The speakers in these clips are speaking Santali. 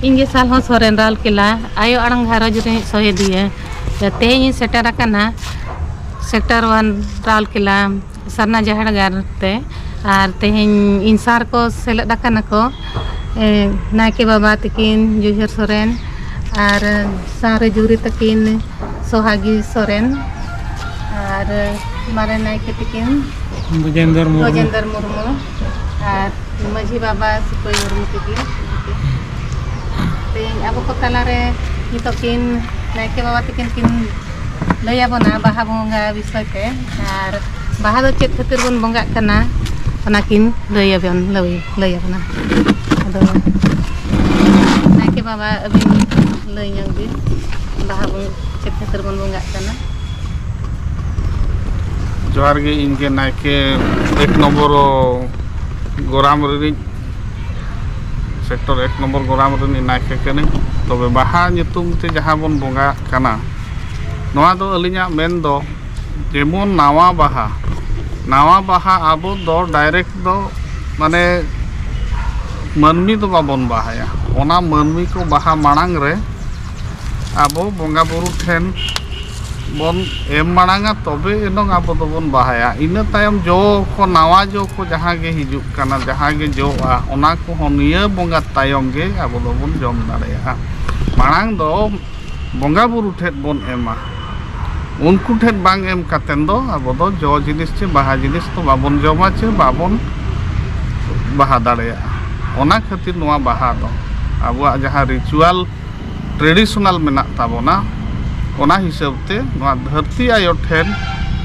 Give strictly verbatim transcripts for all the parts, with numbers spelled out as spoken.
ᱤᱧ ᱜᱮ ᱥᱟᱞᱦᱚ ᱥᱚᱨᱮᱱ, ᱨᱟᱣᱞᱠᱮᱞᱟ, ᱟᱭᱳ ᱟᱲᱟᱝ ᱜᱷᱟᱨᱚᱸᱡᱽ ᱨᱤᱱᱤᱡ ᱥᱚᱦᱮᱫᱤᱭᱟᱹ᱾ ᱛᱮᱦᱮᱧ ᱤᱧ ᱥᱮᱴᱮᱨ ᱟᱠᱟᱱᱟ ᱥᱮᱠᱴᱚᱨ ᱚᱣᱟᱱ, ᱨᱟᱣᱞᱠᱮᱞᱟ, ᱥᱟᱨᱱᱟ ᱡᱟᱦᱮᱨ ᱜᱟᱲ ᱛᱮ᱾ ᱟᱨ ᱛᱮᱦᱮᱧ ᱤᱧ ᱥᱟᱶ ᱨᱮᱠᱚ ᱥᱮᱞᱮᱫ ᱟᱠᱟᱱᱟ ᱠᱚ, ᱮ, ᱱᱟᱭᱠᱮ ᱵᱟᱵᱟ ᱛᱟᱹᱠᱤᱱ ᱡᱩᱡᱷᱟᱹᱨ ᱥᱚᱨᱮᱱ ᱟᱨ ᱥᱟᱶᱨᱮ ᱡᱩᱨᱤ ᱛᱟᱹᱠᱤᱱ ᱥᱚᱦᱟᱜᱤ ᱥᱚᱨᱮᱱ ᱟᱨ ᱢᱟᱨᱮ ᱱᱟᱭᱠᱮ ᱛᱟᱹᱠᱤᱱ ᱵᱨᱚᱡᱮᱱᱫᱨ ᱢᱩᱨᱢᱩ᱾ ᱵᱨᱚᱡᱮᱱᱫᱨ ᱢᱩᱨᱢᱩ ᱟᱨ ᱢᱟᱹᱡᱷᱤ ᱵᱟᱵᱟ ᱥᱤᱯᱟᱹᱭ ᱢᱩᱨᱢᱩ ᱛᱟᱹᱠᱤᱱ᱾ ᱛᱮᱦᱮᱧ ᱟᱵᱚ ᱠᱚ ᱛᱟᱞᱟᱨᱮ ᱱᱤᱛᱚᱜ ᱠᱤᱱ ᱱᱟᱭᱠᱮ ᱵᱟᱵᱟ ᱛᱟᱹᱠᱤᱱ ᱠᱤᱱ ᱞᱟᱹᱭ ᱟᱵᱚᱱᱟ ᱵᱟᱦᱟ ᱵᱚᱸᱜᱟ ᱵᱤᱥᱚᱭ ᱛᱮ, ᱟᱨ ᱵᱟᱦᱟ ᱫᱚ ᱪᱮᱫ ᱠᱷᱟᱹᱛᱤᱨ ᱵᱚᱱ ᱵᱚᱸᱜᱟᱜ ᱠᱟᱱᱟ, ᱚᱱᱟ ᱠᱤᱱ ᱞᱟᱹᱭ ᱟᱵᱚᱱ, ᱞᱟᱹᱭ, ᱞᱟᱹᱭ ᱟᱵᱚᱱᱟ᱾ ᱟᱫᱚ ᱱᱟᱭᱠᱮ ᱵᱟᱵᱟ, ᱟᱹᱵᱤᱱ ᱞᱟᱹᱭ ᱧᱚᱜ ᱵᱤᱱ, ᱵᱟᱦᱟ ᱵᱚᱱ ᱪᱮᱫ ᱠᱷᱟᱹᱛᱤᱨ ᱵᱚᱱ ᱵᱚᱸᱜᱟᱜ ᱠᱟᱱᱟ? ᱡᱚᱦᱟᱨ ᱜᱮ, ᱤᱧ ᱜᱮ ᱱᱟᱭᱠᱮ ᱮᱠ ᱱᱚᱢᱵᱚᱨ ᱜᱚᱨᱟᱢ ᱨᱤᱱᱤᱡ, ᱥᱮᱠᱴᱚᱨ ᱮᱠ ᱱᱚᱢᱵᱚᱨ ᱜᱚᱨᱟᱢ ᱨᱤᱱᱤᱡ ᱱᱟᱭᱠᱮ ᱠᱟᱹᱱᱟᱹᱧ᱾ ᱛᱚᱵᱮ ᱵᱟᱦᱟ ᱧᱩᱛᱩᱢ ᱛᱮ ᱡᱟᱦᱟᱸ ᱵᱚᱱ ᱵᱚᱸᱜᱟᱜ ᱠᱟᱱᱟ, ᱱᱚᱣᱟ ᱫᱚ ᱟᱹᱞᱤᱧᱟᱜ ᱢᱮᱱ ᱫᱚ ᱡᱮᱢᱚᱱ ᱱᱟᱣᱟ ᱵᱟᱦᱟ, ᱱᱟᱣᱟ ᱵᱟᱦᱟ ᱟᱵᱚ ᱫᱚ ᱰᱟᱭᱨᱮᱠᱴ ᱫᱚ ᱢᱟᱱᱮ ᱢᱟᱹᱱᱢᱤ ᱫᱚ ᱵᱟᱵᱚᱱ ᱵᱟᱦᱟᱭᱟ᱾ ᱚᱱᱟ ᱢᱟᱹᱱᱢᱤ ᱠᱚ ᱵᱟᱦᱟ ᱢᱟᱲᱟᱝ ᱨᱮ ᱟᱵᱚ ᱵᱚᱸᱜᱟ ᱵᱩᱨᱩ ᱴᱷᱮᱱ ᱵᱚᱱ ᱮᱢ ᱢᱟᱲᱟᱝᱟ, ᱛᱚᱵᱮ ᱮᱱᱚᱝ ᱟᱵᱚ ᱫᱚᱵᱚᱱ ᱵᱟᱦᱟᱭᱟ᱾ ᱤᱱᱟᱹ ᱛᱟᱭᱚᱢ ᱡᱚ ᱠᱚ, ᱱᱟᱣᱟ ᱡᱚ ᱠᱚ ᱡᱟᱦᱟᱸ ᱜᱮ ᱦᱤᱡᱩᱜ ᱠᱟᱱᱟ, ᱡᱟᱦᱟᱸ ᱜᱮ ᱡᱚᱜᱼᱟ, ᱚᱱᱟ ᱠᱚᱦᱚᱸ ᱱᱤᱭᱟᱹ ᱵᱚᱸᱜᱟ ᱛᱟᱭᱚᱢ ᱜᱮ ᱟᱵᱚ ᱫᱚᱵᱚᱱ ᱡᱚᱢ ᱫᱟᱲᱮᱭᱟᱜᱼᱟ᱾ ᱢᱟᱲᱟᱝ ᱫᱚ ᱵᱚᱸᱜᱟ ᱵᱩᱨᱩ ᱴᱷᱮᱱ ᱵᱚᱱ ᱮᱢᱟ᱾ ᱩᱱᱠᱩ ᱴᱷᱮᱱ ᱵᱟᱝ ᱮᱢ ᱠᱟᱛᱮᱱ ᱫᱚ ᱟᱵᱚ ᱫᱚ ᱡᱚ ᱡᱤᱱᱤᱥ ᱪᱮ ᱵᱟᱦᱟ ᱡᱤᱱᱤᱥ ᱫᱚ ᱵᱟᱵᱚᱱ ᱡᱚᱢᱟ ᱪᱮ ᱵᱟᱵᱚᱱ ᱵᱟᱦᱟ ᱫᱟᱲᱮᱭᱟᱜᱼᱟ᱾ ᱚᱱᱟ ᱠᱷᱟᱹᱛᱤᱨ ᱱᱚᱣᱟ ᱵᱟᱦᱟ ᱫᱚ ᱟᱵᱚᱣᱟᱜ ᱡᱟᱦᱟᱸ ᱨᱤᱪᱩᱣᱟᱞ ᱴᱨᱮᱰᱤᱥᱚᱱᱟᱞ ᱢᱮᱱᱟᱜ ᱛᱟᱵᱚᱱᱟ, ᱚᱱᱟ ᱦᱤᱥᱟᱹᱵ ᱛᱮ ᱱᱚᱣᱟ ᱫᱷᱟᱹᱨᱛᱤ ᱟᱭᱳ ᱴᱷᱮᱱ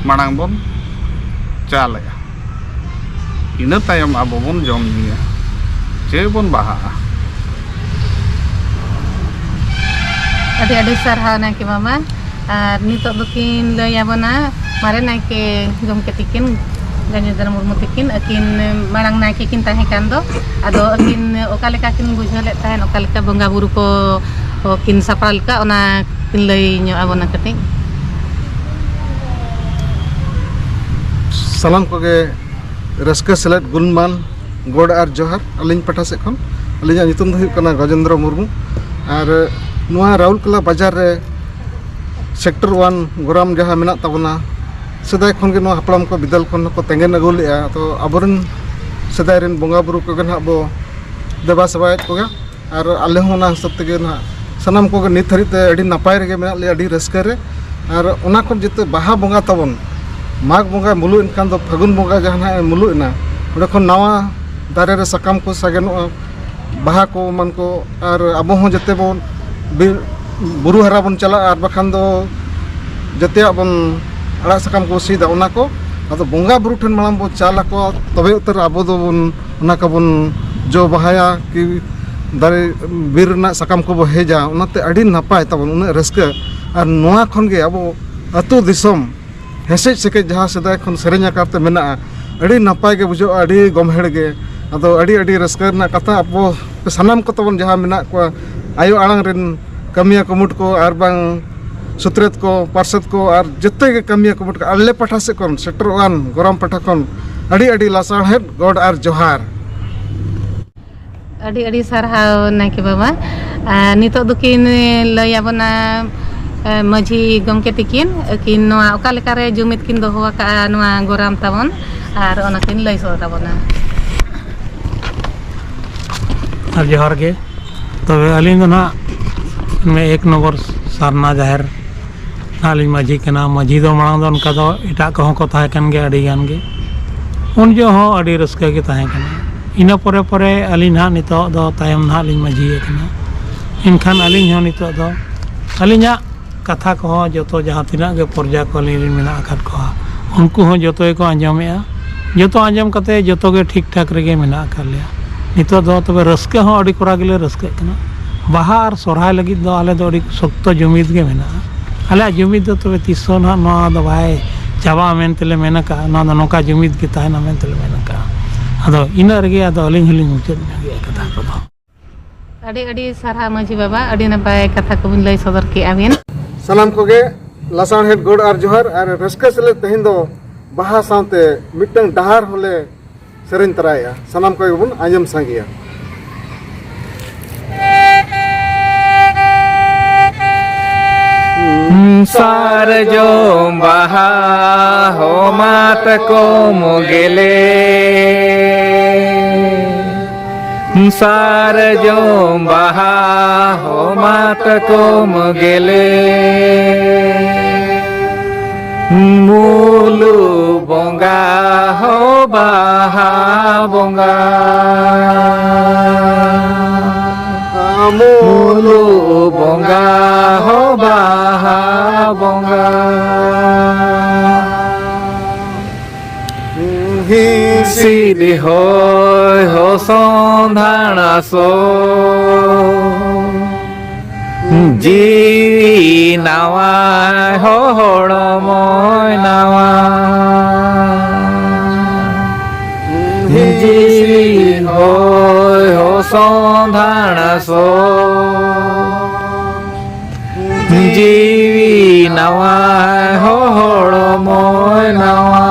ᱢᱟᱲᱟᱝ ᱵᱚᱱ ᱪᱟᱞᱮᱜᱼᱟ᱾ ᱤᱱᱟᱹ ᱛᱟᱭᱚᱢ ᱟᱵᱚ ᱵᱚᱱ ᱡᱚᱢ ᱧᱩᱭᱟ ᱪᱮ ᱵᱚᱱ ᱵᱟᱦᱟᱜᱼᱟ᱾ ᱟᱹᱰᱤ ᱟᱹᱰᱤ ᱥᱟᱨᱦᱟᱣ ᱱᱟᱭᱠᱮ ᱵᱟᱵᱟ᱾ ᱟᱨ ᱱᱤᱛᱚᱜ ᱫᱚᱠᱤᱱ ᱞᱟᱹᱭ ᱟᱵᱚᱱᱟ ᱢᱟᱨᱮ ᱱᱟᱭᱠᱮ ᱜᱚᱢᱠᱮ ᱛᱤᱠᱤᱱ, ᱜᱟᱡᱚᱫᱷᱚᱨ ᱢᱩᱨᱢᱩ ᱛᱤᱠᱤᱱ, ᱟᱹᱠᱤᱱ ᱢᱟᱲᱟᱝ ᱱᱟᱭᱠᱮ ᱠᱤᱱ ᱛᱟᱦᱮᱸ ᱠᱟᱱ ᱫᱚ, ᱟᱫᱚ ᱟᱹᱠᱤᱱ ᱚᱠᱟ ᱞᱮᱠᱟ ᱠᱤᱱ ᱵᱩᱡᱷᱟᱹᱣ ᱞᱮᱫ ᱛᱟᱦᱮᱸᱫ, ᱚᱠᱟ ᱞᱮᱠᱟ ᱵᱚᱸᱜᱟ ᱵᱩᱨᱩ ᱠᱚ ᱠᱤᱱ ᱥᱟᱯᱲᱟᱣ ᱞᱮᱫᱟ, ᱚᱱᱟ ᱠᱤᱱ ᱞᱟᱹᱭ ᱧᱚᱜ ᱟᱵᱚᱱᱟ ᱠᱟᱹᱴᱤᱡ᱾ ᱥᱟᱱᱟᱢ ᱠᱚᱜᱮ ᱨᱟᱹᱥᱠᱟᱹ ᱥᱮᱞᱮᱫ ᱜᱩᱱᱢᱟᱱ ᱜᱚᱰ ᱟᱨ ᱡᱚᱦᱟᱨ ᱟᱹᱞᱤᱧ ᱯᱟᱦᱴᱟ ᱥᱮᱫ ᱠᱷᱚᱱ᱾ ᱟᱹᱞᱤᱧᱟᱜ ᱧᱩᱛᱩᱢ ᱫᱚ ᱦᱩᱭᱩᱜ ᱠᱟᱱᱟ ᱜᱚᱡᱮᱱᱫᱨᱚ ᱢᱩᱨᱢᱩ᱾ ᱟᱨ ᱱᱚᱣᱟ ᱨᱟᱩᱞᱠᱮᱞᱟ ᱵᱟᱡᱟᱨ ᱨᱮ ᱥᱮᱠᱴᱚᱨ ᱚᱣᱟᱱ ᱜᱚᱨᱟᱢ ᱡᱟᱦᱟᱸ ᱢᱮᱱᱟᱜ ᱛᱟᱵᱚᱱᱟ, ᱥᱮᱫᱟᱭ ᱠᱷᱚᱱ ᱜᱮ ᱱᱚᱣᱟ ᱦᱟᱯᱲᱟᱢ ᱠᱚ ᱵᱤᱫᱟᱹᱞ ᱠᱷᱚᱱ ᱦᱚᱸᱠᱚ ᱛᱮᱸᱜᱮᱱ ᱟᱹᱜᱩ ᱞᱮᱫᱼᱟ᱾ ᱛᱚ ᱟᱵᱚᱨᱮᱱ ᱥᱮᱫᱟᱭ ᱨᱮᱱ ᱵᱚᱸᱜᱟ ᱵᱩᱨᱩ ᱠᱚᱜᱮ ᱱᱟᱦᱟᱜ ᱵᱚ ᱫᱮᱵᱟ ᱥᱮᱵᱟᱭᱮᱫ ᱠᱚᱜᱮ᱾ ᱟᱨ ᱟᱞᱮ ᱦᱚᱸ ᱚᱱᱟ ᱦᱤᱥᱟᱹᱵ ᱛᱮᱜᱮ ᱱᱟᱦᱟᱜ ᱥᱟᱱᱟᱢ ᱠᱚᱜᱮ ᱱᱤᱛ ᱦᱟᱹᱨᱤᱡ ᱛᱮ ᱟᱹᱰᱤ ᱱᱟᱯᱟᱭ ᱨᱮᱜᱮ ᱢᱮᱱᱟᱜ ᱞᱮᱭᱟ, ᱟᱹᱰᱤ ᱨᱟᱹᱥᱠᱟᱹ ᱨᱮ᱾ ᱟᱨ ᱚᱱᱟ ᱠᱷᱚᱱ ᱡᱮᱛᱮ ᱵᱟᱦᱟ ᱵᱚᱸᱜᱟ ᱛᱟᱵᱚᱱ, ᱢᱟᱜᱽ ᱵᱚᱸᱜᱟᱭ ᱢᱩᱞᱩᱜ ᱮᱱᱠᱷᱟᱱ ᱫᱚ ᱯᱷᱟᱹᱜᱩᱱ ᱵᱚᱸᱜᱟ ᱡᱟᱦᱟᱸ ᱱᱟᱦᱟᱜ ᱮ ᱢᱩᱞᱩᱜ ᱮᱱᱟ, ᱚᱸᱰᱮ ᱠᱷᱚᱱ ᱱᱟᱣᱟ ᱫᱟᱨᱮ ᱨᱮ ᱥᱟᱠᱟᱢ ᱠᱚ ᱥᱟᱜᱮᱱᱚᱜᱼᱟ, ᱵᱟᱦᱟ ᱠᱚ ᱮᱢᱟᱱ ᱠᱚ, ᱟᱨ ᱟᱵᱚ ᱦᱚᱸ ᱡᱟᱛᱮ ᱵᱚᱱ ᱵᱤᱨ ᱵᱩᱨᱩ ᱦᱟᱨᱟ ᱵᱚᱱ ᱪᱟᱞᱟᱜᱼᱟ, ᱟᱨ ᱵᱟᱠᱷᱟᱱ ᱫᱚ ᱡᱟᱛᱮᱭᱟᱜ ᱵᱚᱱ ᱟᱲᱟᱜ ᱥᱟᱠᱟᱢ ᱠᱚ ᱥᱤᱫᱟ ᱚᱱᱟ ᱠᱚ᱾ ᱟᱫᱚ ᱵᱚᱸᱜᱟ ᱵᱩᱨᱩ ᱴᱷᱮᱱ ᱢᱟᱲᱟᱝ ᱵᱚᱱ ᱪᱟᱞ ᱟᱠᱚᱣᱟ, ᱛᱚᱵᱮ ᱩᱛᱟᱹᱨ ᱟᱵᱚ ᱫᱚᱵᱚᱱ ᱚᱱᱟ ᱠᱚᱵᱚᱱ ᱡᱚ ᱵᱟᱦᱟᱭᱟ ᱠᱤ ᱫᱟᱨᱮ ᱵᱤᱨ ᱨᱮᱱᱟᱜ ᱥᱟᱠᱟᱢ ᱠᱚᱵᱚ ᱦᱮᱡᱟ᱾ ᱚᱱᱟᱛᱮ ᱟᱹᱰᱤ ᱱᱟᱯᱟᱭ ᱛᱟᱵᱚᱱ, ᱩᱱᱟᱹᱜ ᱨᱟᱹᱥᱠᱟᱹ᱾ ᱟᱨ ᱱᱚᱣᱟ ᱠᱷᱚᱱ ᱜᱮ ᱟᱵᱚ ᱟᱹᱛᱩ ᱫᱤᱥᱚᱢ ᱦᱮᱸᱥᱮᱡ ᱥᱮᱠᱮᱡ ᱡᱟᱦᱟᱸ ᱥᱮᱫᱟᱭ ᱠᱷᱚᱱ ᱥᱮᱨᱮᱧ ᱟᱠᱟᱨ ᱛᱮ ᱢᱮᱱᱟᱜᱼᱟ, ᱟᱹᱰᱤ ᱱᱟᱯᱟᱭ ᱜᱮ ᱵᱩᱡᱷᱟᱹᱜᱼᱟ, ᱟᱹᱰᱤ ᱜᱚᱢᱦᱮᱲ ᱜᱮ᱾ ᱟᱫᱚ ᱟᱹᱰᱤ ᱟᱹᱰᱤ ᱨᱟᱹᱥᱠᱟᱹ ᱨᱮᱱᱟᱜ ᱠᱟᱛᱷᱟ, ᱟᱵᱚ ᱥᱟᱱᱟᱢ ᱠᱚ ᱛᱟᱵᱚᱱ ᱡᱟᱦᱟᱸ ᱢᱮᱱᱟᱜ ᱠᱚᱣᱟ ᱟᱭᱳ ᱟᱲᱟᱝ ᱨᱮᱱ ᱠᱟᱹᱢᱤᱭᱟᱹ ᱠᱩᱢᱩᱴ ᱠᱚ ᱟᱨ ᱵᱟᱝ ᱥᱩᱛᱨᱮᱛ ᱠᱚ, ᱯᱟᱨᱥᱮᱛ ᱠᱚ ᱟᱨ ᱡᱚᱛᱚ ᱜᱮ ᱠᱟᱹᱢᱤᱭᱟᱹ ᱠᱩᱢᱩᱴ ᱠᱚ, ᱟᱞᱮ ᱯᱟᱦᱴᱟ ᱥᱮᱫ ᱠᱷᱚᱱ ᱥᱮᱴᱮᱨᱚᱜ ᱠᱟᱱ ᱜᱚᱨᱟᱢ ᱯᱟᱦᱴᱟ ᱠᱷᱚᱱ ᱟᱹᱰᱤ ᱟᱹᱰᱤ ᱞᱟᱥᱟᱲᱦᱮᱫ ᱜᱚᱰ ᱟᱨ ᱡᱚᱦᱟᱨ᱾ ᱟᱹᱰᱤ ᱟᱹᱰᱤ ᱥᱟᱨᱦᱟᱣ ᱱᱟᱭᱠᱮ ᱵᱟᱵᱟ᱾ ᱟᱨ ᱱᱤᱛᱚᱜ ᱫᱚᱠᱤᱱ ᱞᱟᱹᱭ ᱟᱵᱚᱱᱟ, ᱮ, ᱢᱟᱹᱡᱷᱤ ᱜᱚᱢᱠᱮ ᱛᱤᱠᱤᱱ, ᱟᱹᱠᱤᱱ ᱱᱚᱣᱟ ᱚᱠᱟ ᱞᱮᱠᱟᱨᱮ ᱡᱩᱢᱤᱫ ᱠᱤᱱ ᱫᱚᱦᱚ ᱟᱠᱟᱫᱼᱟ ᱱᱚᱣᱟ ᱜᱚᱨᱟᱢ ᱛᱟᱵᱚᱱ, ᱟᱨ ᱚᱱᱟ ᱠᱤᱱ ᱞᱟᱹᱭ ᱥᱚᱫᱚᱨ ᱟᱵᱚᱱᱟ᱾ ᱟᱨ ᱡᱚᱦᱟᱨ ᱜᱮ᱾ ᱛᱚᱵᱮ ᱟᱹᱞᱤᱧ ᱫᱚ ᱱᱟᱦᱟᱜ ᱮᱠ ᱱᱚᱢᱵᱚᱨ ᱥᱟᱨᱱᱟ ᱡᱟᱦᱮᱨ ᱱᱟᱦᱟᱜ ᱞᱤᱧ ᱢᱟᱹᱡᱷᱤ ᱠᱟᱱᱟ᱾ ᱢᱟᱹᱡᱷᱤ ᱫᱚ ᱢᱟᱲᱟᱝ ᱫᱚ ᱚᱱᱠᱟ ᱫᱚ ᱮᱴᱟᱜ ᱠᱚᱦᱚᱸ ᱠᱚ ᱛᱟᱦᱮᱸ ᱠᱟᱱ ᱜᱮᱭᱟ ᱟᱹᱰᱤ ᱜᱟᱱ ᱜᱮ᱾ ᱩᱱ ᱡᱚᱦᱚᱜ ᱦᱚᱸ ᱟᱹᱰᱤ ᱨᱟᱹᱥᱠᱟᱹ ᱜᱮ ᱛᱟᱦᱮᱸ ᱠᱟᱱᱟ᱾ ᱤᱱᱟᱹ ᱯᱚᱨᱮ ᱯᱚᱨᱮ ᱟᱹᱞᱤᱧ ᱱᱟᱦᱟᱜ ᱱᱤᱛᱚᱜ ᱫᱚ ᱛᱟᱭᱚᱢ ᱱᱟᱦᱟᱜ ᱞᱤᱧ ᱢᱟᱹᱡᱷᱤ ᱟᱠᱟᱱᱟ᱾ ᱮᱱᱠᱷᱟᱱ ᱟᱹᱞᱤᱧ ᱦᱚᱸ ᱱᱤᱛᱚᱜ ᱫᱚ ᱟᱹᱞᱤᱧᱟᱜ ᱠᱟᱛᱷᱟ ᱠᱚᱦᱚᱸ ᱡᱚᱛᱚ ᱡᱟᱦᱟᱸ ᱛᱤᱱᱟᱹᱜ ᱜᱮ ᱯᱚᱨᱡᱟ ᱠᱚ ᱟᱹᱞᱤᱧ ᱨᱮᱱ ᱢᱮᱱᱟᱜ ᱟᱠᱟᱫ ᱠᱚᱣᱟ, ᱩᱱᱠᱩ ᱦᱚᱸ ᱡᱚᱛᱚ ᱜᱮᱠᱚ ᱟᱸᱡᱚᱢᱮᱜᱼᱟ᱾ ᱡᱚᱛᱚ ᱟᱸᱡᱚᱢ ᱠᱟᱛᱮ ᱡᱚᱛᱚ ᱜᱮ ᱴᱷᱤᱠ ᱴᱷᱟᱠ ᱨᱮᱜᱮ ᱢᱮᱱᱟᱜ ᱟᱠᱟᱫ ᱞᱮᱭᱟ᱾ ᱱᱤᱛᱚᱜ ᱫᱚ ᱛᱚᱵᱮ ᱨᱟᱹᱥᱠᱟᱹ ᱦᱚᱸ ᱟᱹᱰᱤ ᱠᱚᱨᱟ ᱜᱮᱞᱮ ᱨᱟᱹᱥᱠᱟᱹᱜ ᱠᱟᱱᱟ᱾ ᱵᱟᱦᱟ ᱟᱨ ᱥᱚᱨᱦᱟᱭ ᱞᱟᱹᱜᱤᱫ ᱫᱚ ᱟᱞᱮ ᱫᱚ ᱟᱹᱰᱤ ᱥᱚᱠᱛᱚ ᱡᱩᱢᱤᱫ ᱜᱮ ᱢᱮᱱᱟᱜᱼᱟ᱾ ᱟᱞᱮᱭᱟᱜ ᱡᱩᱢᱤᱫ ᱫᱚ ᱛᱚᱵᱮ ᱛᱤᱥ ᱦᱚᱸ ᱱᱟᱦᱟᱜ ᱱᱚᱣᱟ ᱫᱚ ᱵᱟᱭ ᱪᱟᱵᱟᱜᱼᱟ ᱢᱮᱱᱛᱮ ᱞᱮ ᱢᱮᱱ ᱟᱠᱟᱫᱼᱟ᱾ ᱱᱚᱣᱟ ᱫᱚ ᱱᱚᱝᱠᱟ ᱡᱩᱢᱤᱫ ᱜᱮ ᱛᱟᱦᱮᱱᱟ ᱢᱮᱱᱛᱮ ᱞᱮ ᱢᱮᱱ ᱟᱠᱟᱫᱼᱟ᱾ ᱟᱫᱚ ᱤᱱᱟᱹᱜ ᱨᱮᱜᱮ ᱟᱫᱚ ᱟᱹᱞᱤᱧ ᱦᱚᱸᱞᱤᱧ ᱢᱩᱪᱟᱹᱫ ᱧᱚᱜᱮᱜᱼᱟ ᱠᱟᱛᱷᱟ ᱠᱚᱫᱚ᱾ ᱟᱹᱰᱤ ᱟᱹᱰᱤ ᱥᱟᱨᱦᱟᱣ ᱢᱟᱹᱡᱷᱤ ᱵᱟᱵᱟ, ᱟᱹᱰᱤ ᱱᱟᱯᱟᱭ ᱠᱟᱛᱷᱟ ᱠᱚᱵᱤᱱ ᱞᱟᱹᱭ ᱥᱚᱫᱚᱨ ᱠᱮᱜᱼᱟ ᱵᱤᱱ᱾ ᱥᱟᱱᱟᱢ ᱠᱚᱜᱮ ᱞᱟᱥᱟᱲᱦᱮᱫ ᱜᱚᱰ ᱟᱨ ᱡᱚᱦᱟᱨ᱾ ᱟᱨ ᱨᱟᱹᱥᱠᱟᱹ ᱥᱮᱞᱮᱫ ᱛᱮᱦᱮᱧ ᱫᱚ ᱵᱟᱦᱟ ᱥᱟᱶᱛᱮ ᱢᱤᱫᱴᱟᱝ ᱰᱟᱦᱟᱨ ᱦᱚᱸᱞᱮ ᱥᱮᱨᱮᱧ ᱛᱚᱨᱟᱭᱮᱜᱼᱟ᱾ ᱥᱟᱱᱟᱢ ᱠᱚᱜᱮ ᱵᱚᱱ ᱟᱸᱡᱚᱢ ᱥᱟᱸᱜᱮᱭᱟ᱾ ᱥᱟᱨᱡᱚᱢ ᱵᱟᱦᱟ ᱦᱚᱸ ᱢᱟᱛᱠᱚᱢ ᱜᱮᱞᱮ, ᱥᱟᱨᱡᱚᱢ ᱵᱟᱦᱟ ᱦᱚᱸ ᱢᱟᱛᱠᱚᱢ ᱜᱮᱞᱮ, ᱢᱩᱞᱩ ᱵᱚᱸᱜᱟ ᱦᱚᱸ ᱵᱟᱦᱟ ᱵᱚᱸᱜᱟ, ᱢᱩᱞᱩ ᱵᱚᱸᱜᱟ ᱦᱚᱸ ᱵᱟᱦᱟ ᱵᱚᱸᱜᱟ᱾ ᱦᱤᱸᱥᱤᱫ ᱦᱚᱭ ᱦᱚᱸ ᱥᱚᱸᱫᱷᱟᱲ ᱥᱚ, ᱡᱤᱣᱤ ᱱᱟᱣᱟ ᱦᱚᱸ ᱦᱚᱲᱢᱚᱭ ᱱᱟᱣᱟ᱾ ᱦᱤᱸᱥᱤᱫ ᱦᱚᱭ ᱦᱚᱸ ᱥᱚᱸᱫᱷᱟᱲ ᱥᱚ, ᱡᱤᱣᱤ ᱱᱟᱣᱟ ᱦᱚᱲᱢᱚᱭ ᱱᱟᱣᱟ᱾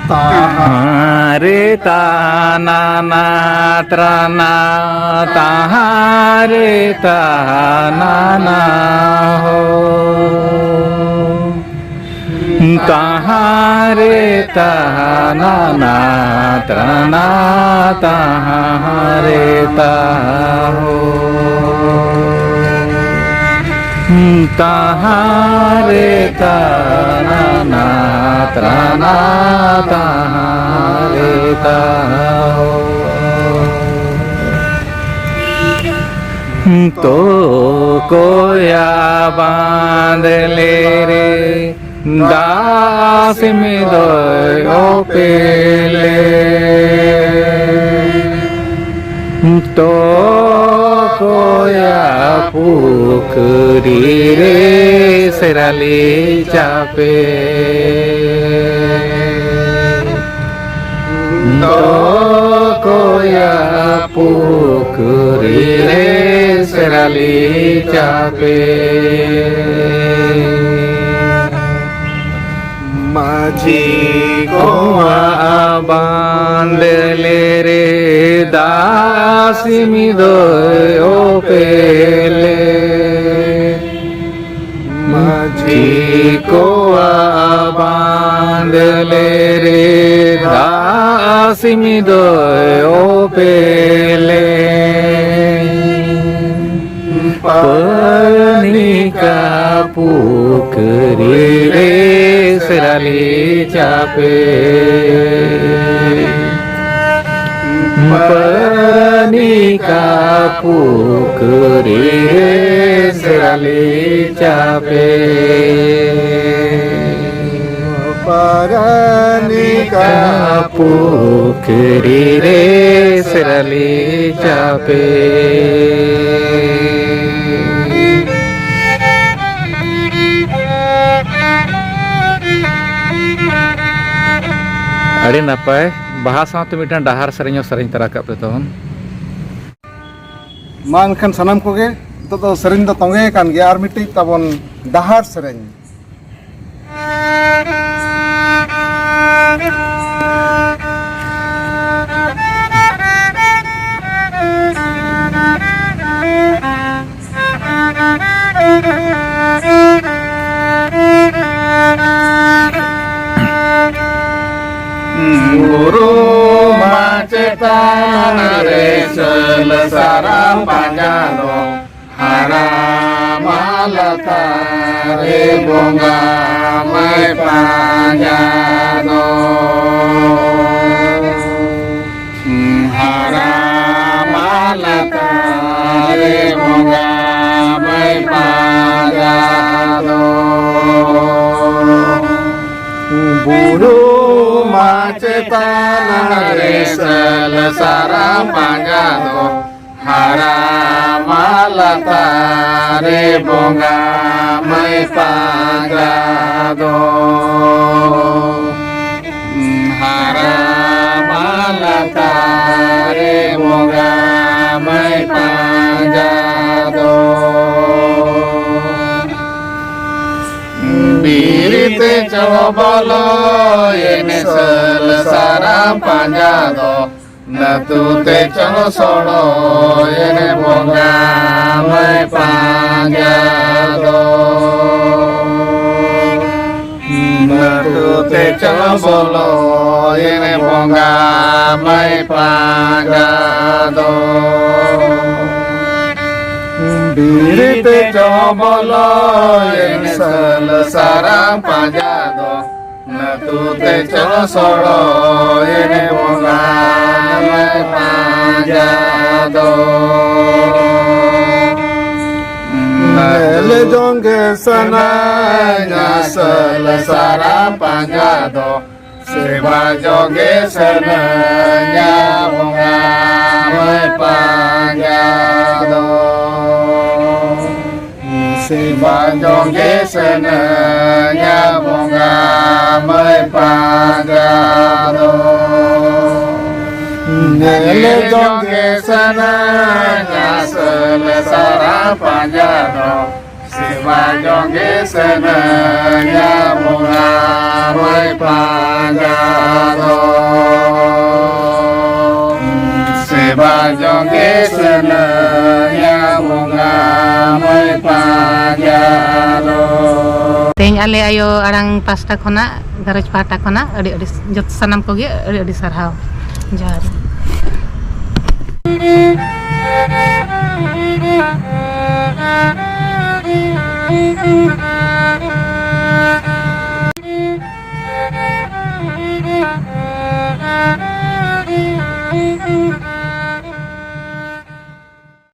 ᱛᱟᱦᱟᱨᱮ ᱛᱟᱱᱟᱱᱟ ᱛᱨᱟᱱᱟ, ᱛᱟᱦᱟᱨᱮ ᱛᱟᱱᱟᱱᱟ ᱦᱳ᱾ ᱛᱟᱦᱟᱨᱮ ᱛᱟᱱᱟᱱᱟ ᱛᱨᱟᱱᱟ, ᱛᱟᱦᱟᱨᱮ ᱛᱟᱦᱳ᱾ ᱛᱟᱦᱟᱨᱮ ᱛᱟᱱᱟᱱᱟ ᱛᱨᱟᱱᱟ, ᱛᱟᱦᱟᱨᱮ ᱛᱟᱦᱳ᱾ ᱛᱚ ᱠᱚᱭᱟ ᱵᱟᱸᱫᱽ ᱞᱮ ᱨᱮ, ᱫᱟᱜ ᱥᱤᱢ ᱫᱚᱭ ᱚᱯᱮᱞᱮ᱾ ᱛᱚ ᱠᱚᱭᱟ ᱯᱩᱠᱷᱨᱤ ᱨᱮ ᱥᱮᱨᱟᱞᱤ ᱪᱟᱯᱮ᱾ ᱫᱚ ᱠᱚᱭᱟ ᱯᱩᱠᱷᱨᱤ ᱨᱮ ᱥᱮᱨᱟᱞᱤ ᱪᱟᱯᱮ᱾ ᱢᱟᱹᱡᱷᱤ ᱠᱚᱣᱟᱜ ᱵᱟᱸᱫᱽᱞᱮ ᱨᱮ ᱫᱟᱜ ᱥᱤᱢ ᱫᱚᱭ ᱚᱯᱮᱞᱮ᱾ ᱢᱟᱹᱡᱷᱤ ᱠᱚᱣᱟᱜ ᱵᱟᱸᱫᱽᱞᱮ ᱨᱮ ᱫᱟᱜ ᱥᱤᱢ ᱫᱚᱭ ᱚᱯᱮᱞᱮ᱾ ᱯᱟᱹᱱᱤᱠᱟ ᱯᱩᱠᱷᱨᱤ ᱨᱮ ᱥᱮᱨᱟᱞᱤ ᱪᱟᱯᱮ᱾ ᱯᱟᱹᱱᱤᱠᱟ ᱯᱩᱠᱷᱨᱤ ᱨᱮ ᱥᱮᱨᱟᱞᱤ ᱪᱟᱯᱮ᱾ ᱯᱟᱨᱟᱱᱤᱠᱟ ᱯᱩᱠᱷᱨᱤ ᱨᱮ ᱥᱮᱨᱟᱞᱤ ᱪᱟᱯᱮ᱾ ᱟᱹᱰᱤ ᱱᱟᱯᱟᱭ᱾ ᱵᱟᱦᱟ ᱥᱟᱶᱛᱮ ᱢᱤᱫᱴᱟᱝ ᱰᱟᱦᱟᱨ ᱥᱮᱨᱮᱧ ᱦᱚᱸ ᱥᱮᱨᱮᱧ ᱛᱟᱨᱟ ᱠᱟᱜ ᱯᱮ ᱛᱟᱵᱚᱱ᱾ ᱢᱟ ᱮᱱᱠᱷᱟᱱ ᱥᱟᱱᱟᱢ ᱠᱚᱜᱮ ᱱᱤᱛᱚᱜ ᱫᱚ ᱥᱮᱨᱮᱧ ᱫᱚ ᱛᱚᱸᱜᱮ ᱟᱠᱟᱱ ᱜᱮᱭᱟ, ᱟᱨ ᱢᱤᱫᱴᱤᱡ ᱛᱟᱵᱚᱱ ᱰᱟᱦᱟᱨ ᱥᱮᱨᱮᱧ᱾ ᱵᱩᱨᱩ ᱢᱟ ᱪᱮᱛᱟᱱ ᱨᱮ ᱥᱟᱹᱞ ᱥᱟᱨᱟᱢ ᱯᱟᱸᱡᱟ ᱫᱚ, ᱦᱟᱨᱟ ᱢᱟ ᱞᱟᱛᱟᱨ ᱨᱮ ᱵᱚᱸᱜᱟ ᱢᱟᱭ ᱯᱟᱸᱡᱟ ᱫᱚ᱾ ᱦᱟᱨᱟ ᱢᱟ ᱞᱟᱛᱟᱨ ᱨᱮ ᱵᱚᱸᱜᱟ ᱢᱟᱭ ᱯᱟᱸᱡᱟ ᱫᱚ᱾ ᱵᱩᱨᱩ ᱢᱟ ᱪᱮᱛᱟᱱ ᱨᱮ ᱥᱟᱹᱞ ᱥᱟᱨᱟᱢ ᱯᱟᱸᱡᱟ ᱫᱚ, ᱦᱟᱨᱟ ᱞᱟᱛᱟᱨ ᱨᱮ ᱵᱚᱸᱜᱟ ᱢᱟᱹᱭ ᱯᱟᱸᱡᱟ ᱫᱚ᱾ ᱦᱟᱨᱟ ᱢᱟ ᱞᱟᱛᱟᱨ ᱨᱮ ᱵᱚᱸᱜᱟ ᱢᱟᱹᱭ ᱯᱟᱸᱡᱟ ᱫᱚ᱾ ᱵᱤᱨ ᱛᱮ ᱪᱚ ᱵᱚᱞᱚᱭᱮᱱ ᱥᱟᱹᱞ ᱥᱟᱨᱟᱢ ᱯᱟᱸᱡᱟ ᱫᱚ᱾ ᱱᱟᱹᱛᱩ ᱛᱮ ᱪᱚ ᱥᱚᱲᱚᱭᱮᱱ ᱵᱚᱸᱜᱟ ᱢᱟᱹᱭ ᱯᱟᱸᱡᱟ ᱫᱚ᱾ ᱱᱟᱹᱛᱩ ᱛᱮ ᱪᱚ ᱵᱚᱞᱚᱭᱮᱱ ᱵᱚᱸᱜᱟ ᱢᱟᱹᱭ ᱯᱟᱸᱡᱟ ᱫᱚ᱾ ᱵᱤᱨ ᱛᱮ ᱪᱚ ᱵᱚᱞᱚᱭᱮᱱ ᱥᱟᱹᱞ ᱥᱟᱨᱟᱢ ᱯᱟᱸᱡᱟ ᱫᱚ᱾ ᱱᱟᱹᱛᱩ ᱛᱮ ᱪᱚ ᱥᱚᱲᱚᱭᱮᱱ ᱵᱚᱸᱜᱟ ᱢᱟᱹᱭ ᱯᱟᱸᱡᱟ ᱫᱚ᱾ ᱧᱮᱞ ᱡᱚᱝ ᱜᱮ ᱥᱟᱱᱟᱧᱟ ᱥᱟᱹᱞ ᱥᱟᱨᱟᱢ ᱯᱟᱸᱡᱟ ᱫᱚ᱾ ᱥᱮᱵᱟ ᱡᱚᱝ ᱜᱮ ᱥᱟᱱᱟᱧᱟ ᱵᱚᱸᱜᱟ ᱢᱟᱹᱭ ᱯᱟᱸᱡᱟ ᱫᱚ᱾ ᱥᱮᱵᱟ ᱡᱚᱝ ᱜᱮ ᱥᱟᱱᱟᱧᱟ ᱵᱚᱸᱜᱟ ᱢᱟᱹᱭ ᱯᱟᱸᱡᱟ ᱫᱚ᱾ ᱧᱮᱞ ᱡᱚᱝ ᱜᱮ ᱥᱟᱱᱟᱧᱟ ᱥᱟᱹᱞ ᱥᱟᱨᱟᱢ ᱯᱟᱸᱡᱟ ᱫᱚ᱾ ᱥᱮᱵᱟ ᱡᱚᱝ ᱜᱮ ᱥᱟᱱᱟᱧᱟ ᱵᱚᱸᱜᱟ ᱢᱟᱹᱭ ᱯᱟᱸᱡᱟ ᱫᱚ᱾ ᱥᱮᱵᱟ ᱡᱚᱝ ᱜᱮ ᱥᱟᱱᱟᱧᱟ ᱵᱚᱸᱜᱟ ᱢᱟᱹᱭ ᱯᱟᱸᱡᱟ ᱫᱚ᱾ ᱛᱮᱦᱮᱧ ᱟᱞᱮ ᱟᱭᱳ ᱟᱲᱟᱝ ᱯᱟᱥᱴᱟ ᱠᱷᱚᱱᱟᱜ, ᱜᱷᱟᱨᱚᱸᱡᱽ ᱯᱟᱦᱴᱟ ᱠᱷᱚᱱᱟᱜ ᱟᱹᱰᱤ ᱟᱹᱰᱤ ᱡᱚᱛᱚ ᱥᱟᱱᱟᱢ ᱠᱚᱜᱮ ᱟᱹᱰᱤ ᱟᱹᱰᱤ ᱥᱟᱨᱦᱟᱣ᱾ ᱡᱚᱦᱟᱨ᱾